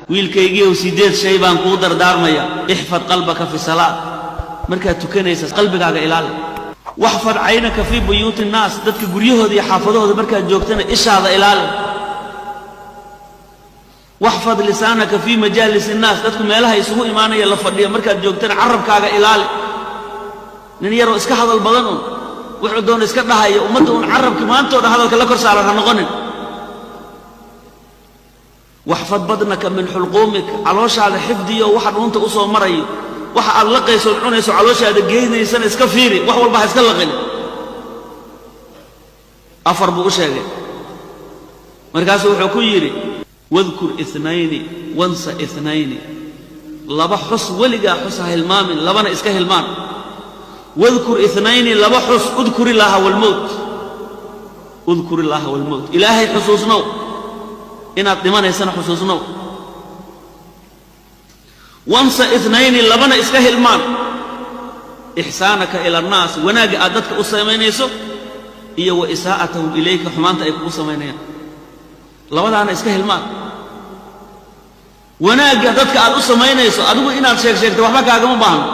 Wiilkaygiiow, sideed shay baan kuu dardaarmaya. احفظ قلبك في الصلاة, markaad tukanaysa qalbigaaga ilaali. واحفظ عينك في بيوت الناس, dadka guryahooda iyo xaafadahooda markaad joogtana ishaada ilaali. واحفظ لسانك في مجالس الناس, dadku meelaha isugu imaanaya la fadhiya markaad joogtana carabkaaga ilaali. Nin yaroo iska hadal badan un, wuxuu doona iska dhahaya, ummadda uun carabki maantoo dhan hadalka la kor saaran ha noqonin. واحفظ بطنك من حلقومك, calooshaada xifdiyo waxa dhuunta u soo marayo, waxa aad laqayso ood cunayso, calooshaada geynaysana iska fiiri, wax walba ha iska laqin. Afar buu u sheegay. Markaasuu wuxuu ku yidhi: واذكر اثنين وانس اثنين, laba xus weligaa, xus ha hilmaamin, labana iska hilmaan. واذكر اثنين, laba xus: اذكر الله والموت, اذكر الله والموت. Ilaahay xusuusnow, inaad dhimanaysana xusuusnow. وانس اثنين, labana iska hilmaan: إحسانك إلى الناس, wanaagga aad dadka u samaynayso, iyo وإساءتهم إليك, xumaanta ay kugu samaynayaan. Labadaana iska hilmaan. Wanaagga dadka aad u samaynayso, adigu inaad sheeg sheegto waxba kaagama baahno.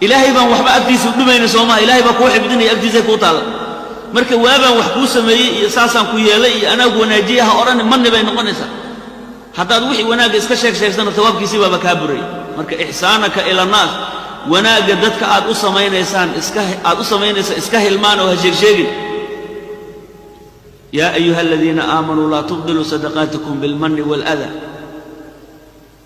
Ilaahay baan waxba agtiisa u dhumayna, soo maha? Ilaahay baa kuu xifdinaya, agtiisay kuu taalla. Marka waabaan wax kuu sameeyey iyo saasaan ku yeelay iyo anaagu wanaajiye ha odhani, manni bay noqonaysaa. Haddaad wixii wanaagga iska sheeg sheegsana, tawaabkiisii baaba kaa buray. Marka إحسانك إلى الناس, wanaagga dadka aad u samaynaysaan iska aad u samaynaysa iska hilmaan oo ha sheeg sheegin. يا أيها الذين آمنوا لا تبطلوا صدقاتكم بالمن والأذى.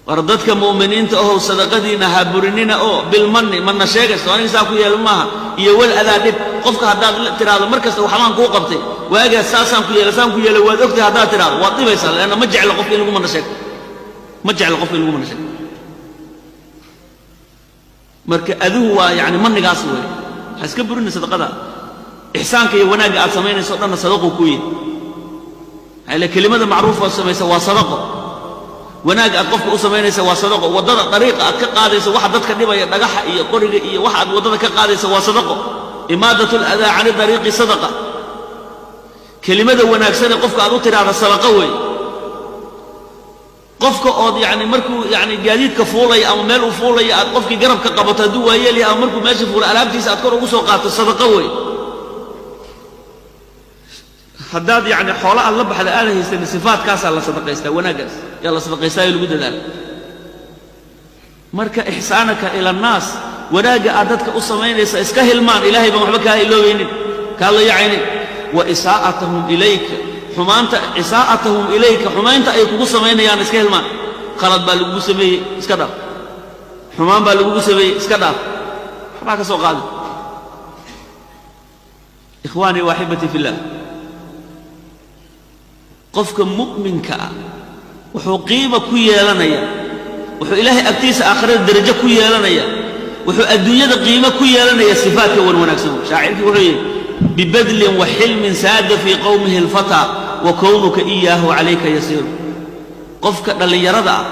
War dadka mu'miniinta ahow, sadaqadiinna ha burinina oo بالمن, manna sheegaysto, aniga saa ku yeelo maaha, iyo والأذى, dhib. Qofka haddaad tidhaahdo mar kasta waxbaan kuu qabtay, waagaas saasaan ku yeela, saan ku yeela, waad ogtahay, haddaad tidhaahdo, waad dhibaysaa, leanna ma jeclo qofka in lagu manna sheegto, ma jeclo qofka in lagu manna sheegto. Marka aduhu waa yani manigaas weeye. Ha iska burini sadaqada. Ixsaanka iyo wanaagga aad samaynayso o dhanna sadaquu ku yihi. Maxaa ile kelimada macruufa ood samaysa waa sadaqo, wanaagga aad qofka u samaynaysa waa sadaqo, waddada dariiqa aad ka qaadayso waxa dadka dhibaya, dhagaxa iyo qoriga iyo waxa aad waddada ka qaadaysa, waa sadaqo. إماطة الأذى عن الطريق صدقة. Kelimada wanaagsanee qofka aad u tidhaahda sadaqo weeye. Qofka ood yani markuu yani gaadiidka fuulaya ama meel uu fuulaya aad qofkii garabka qabato hadduu waayeelyahay, ama markuu meesha fuulay alaabtiisa aad kor ugu soo qaato, sadaqo weeye. Haddaad yani xoolo aad la baxda aada haysanin, sifaadkaasaa la sadaqaystaa, wanaaggaas yaa la sadaqaystaayo lagu dadaala. Marka إحسانك إلى الناس, wanaagga aad dadka u samaynaysa iska hilmaan. Ilaahay baan waxba kaa iloobaynin, kaa layacaynin. وإساءتهم إليك, xumaanta, إساءتهم إليك, xumaynta ay kugu samaynayaan iska hilmaan. Khalad baa lagugu sameeyey, iska dhaaf. Xumaan baa lagugu sameeyey, iska dhaaf, waxbaa ka soo qaadi. إخواني وأحبتي في الله, qofka mu'minka ah wuxuu qiima ku yeelanaya, wuxuu Ilaahay agtiisa aakhirada derajo ku yeelanaya, wuxuu adduunyada qiimo ku yeelanaya sifaadka wan wanaagsan. Shaacirkii wuxuu yidhi: ببذل وحلم ساد في قومه الفتى وكونك إياه عليك يسير. Qofka dhallinyarada ah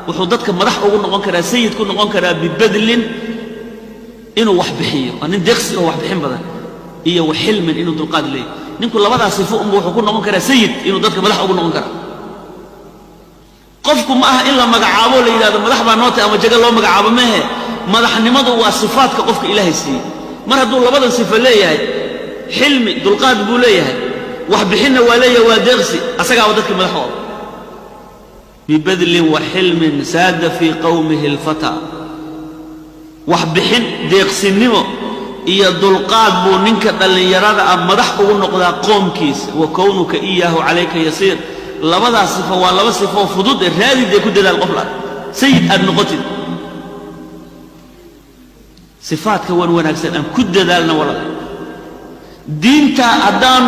wuxuu dadka madax ugu noqon karaa, sayid ku noqon karaa, ببذل, inuu wax bixiyo, waa nin deeqsi oo wax bixin badan, iyo وحلم, inuu dulqaad leeyahy. Ninku labadaa sifo unba wuxuu ku noqon karaa sayid, inuu dadka madax ugu noqon karaa. Qofku ma aha in la magacaabo, la yidhahdo madax baa noo tahay ama jago loo magacaabo mehe. Madaxnimadu waa sifaadka qofka Ilaahay siiyey. Mar hadduu labadan sifo leeyahay, xilmi, dulqaad buu leeyahay, wax bixinna waa leeyahay, waa deeqsi, asagaaba dadkii madax u ah. ببذل وحلم ساد في قومه الفتى, wax bixin, deeqsinnimo iyo dulqaad buu ninka dhallinyarada ah madax ugu noqdaa qoomkiisa. وكونك إياه عليك يسير. Labadaas sifo waa laba sifoo fudud ee raadidee ku dadaal qof la sayid aad noqotid. Sifaadka wan wanaagsan aan ku dadaalna, walaal. Diinta haddaan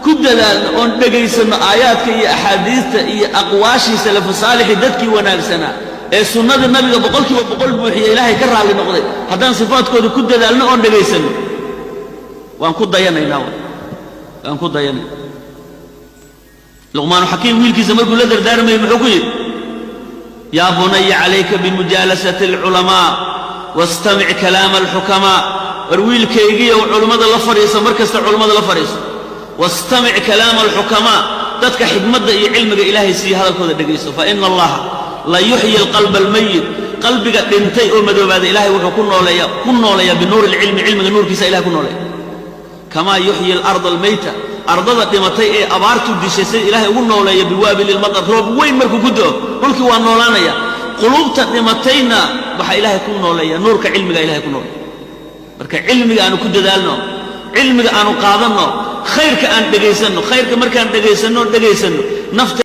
ku dadaalno oon dhegaysanno aayaadka iyo axaadiista iyo aqwaashii salafu saalixi, dadkii wanaagsanaa ee sunnada Nabiga 100% buuxiya, Ilaahay ka raalli noqday, haddaan sifaadkooda ku dadaalno oon dhegaysanno, waan ku dayanaynaa, waan ku dayanayna. Luqmaanu Xakiim wiilkiisa markuu la dardaarmayay muxuu ku yidhi? يا بني عليك بمجالسة العلماء واستمع كلام الحكماء. War wiilkaygiiyow, culummada la fadhiiso, mar kasta culummada la fadhiiso. واستمع كلام الحكماء, Dadka xikmadda iyo cilmiga Ilaahay siiya hadalkooda dhegayso. Fa ina Allaha la yuxyi alqalba almayit, qalbiga dhintay oo madoobaaday Ilahay wuxuu ku nooleeyaa binuuri alcilmi, cilmiga nuurkiisa Ilahay ku nooleeya. Kamaa yuxyi alarda almayta, ardada dhimatay ee abaartu dishay sida Ilaahay ugu nooleeya biwaabili lmatar, roob weyn markuu ku da'o dhulkii waa noolaanaya. Quluubta dhimatayna waxaa Ilaahay ku nooleeya nuurka cilmiga Ilahay ku nooleeya. Marka cilmiga aanu ku dadaalno, cilmiga aanu qaadanno, khayrka aan dhegaysanno. Khayrka markaan dhegaysanno nafta